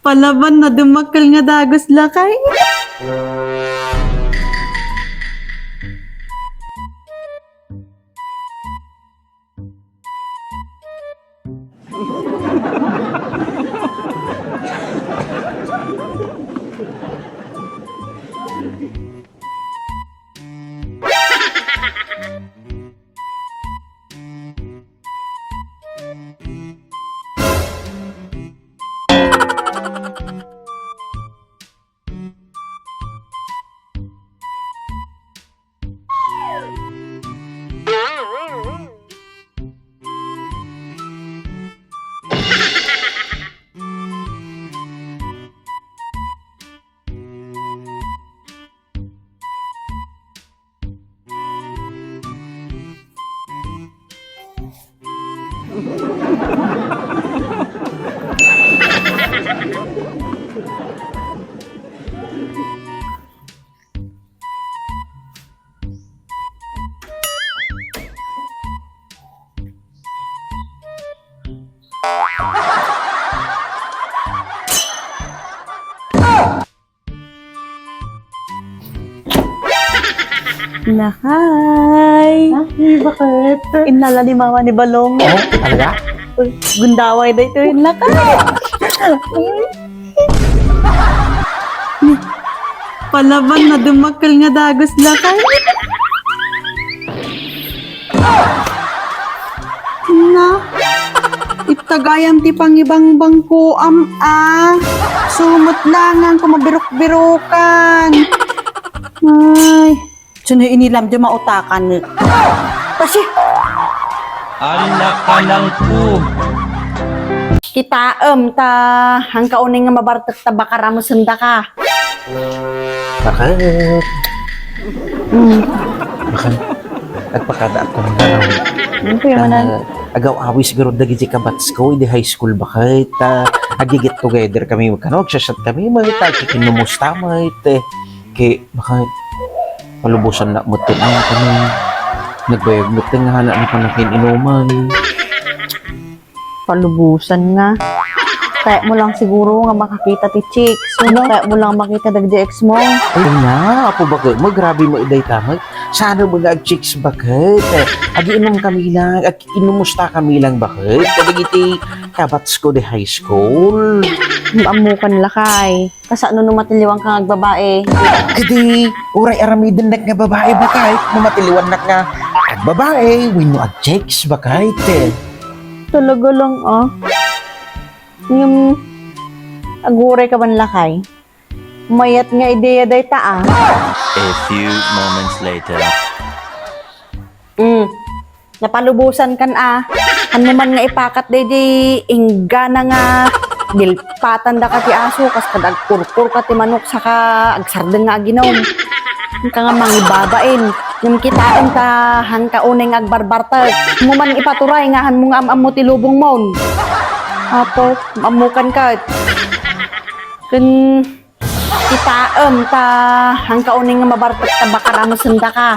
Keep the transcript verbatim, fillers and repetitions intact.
Palaban na dumakkel nga dagus, lakay. Lakay. Ay, bakit? Innala ni Mama ni Balong. Oh, talaga? Uy, gundaway daytoy, lakay. Palaban na dumakkel nga dagus, lakay. Na, itta gayam ti pangibangbangkoam, a. Sumot langan ko mabirok-birokan. Ay, sino inilam di mautakan? Kasi, Anak kanang pu. Kitaem ta, hangka unay nga mabartek ta bakaramusendaka. Bakit? Mm. Bakit? Agpakada ako ng ganaw. Ano po yung Na manan? Agaw-awis garud dagiti kabatsko, idi high school, bakit? Ta, agi-get together kami, kano, agsasat kami, may ta, kikinumusta, may te. Ki, bakit? Palubusan na mo, te, ay, kami. Nagbayag mo, te, nga, hana na panakin inuman. Palubusan nga. Kaya mo lang siguro nga makakita ti chicks. Ano? Kaya mo lang makita dagdi ex mo. Ay na, apo bakit mo? Grabe mo, iday tamag. Sana mo na ag-chicks bakit? Ag-inom kami lang, ag-inumusta kami lang bakit? Kadagiti kabatsko di high school. Maamukan lakay. Kasano no matiliwan ka nga agbabae? Kadi, uray aramidennak nga babae bakay. No matiliwannak nga agbabae, wenno ag-chicks bakay, te. Talaga lang, ah. Ngem, aguray ka man lakay. Mayat nga ideya dayta, ah. A few moments later. Mm. Napalubosan kan, ah. Hanno man nga ipakat daydi inggana nga dilpatan daka ti aso, kas kad agkurkur ka ti manok, saka agsardeng nga aginom. Ka nga mangibabain. Ngem kitaem ta, hangka unay nga agbarbartek. Mo man ipaturay nga hanmo nga am-ammo ti lubongmon. Apo, am-ammokan ket. Ken kitaem ta, hangka unay nga mabartek ta bakaramusendaka.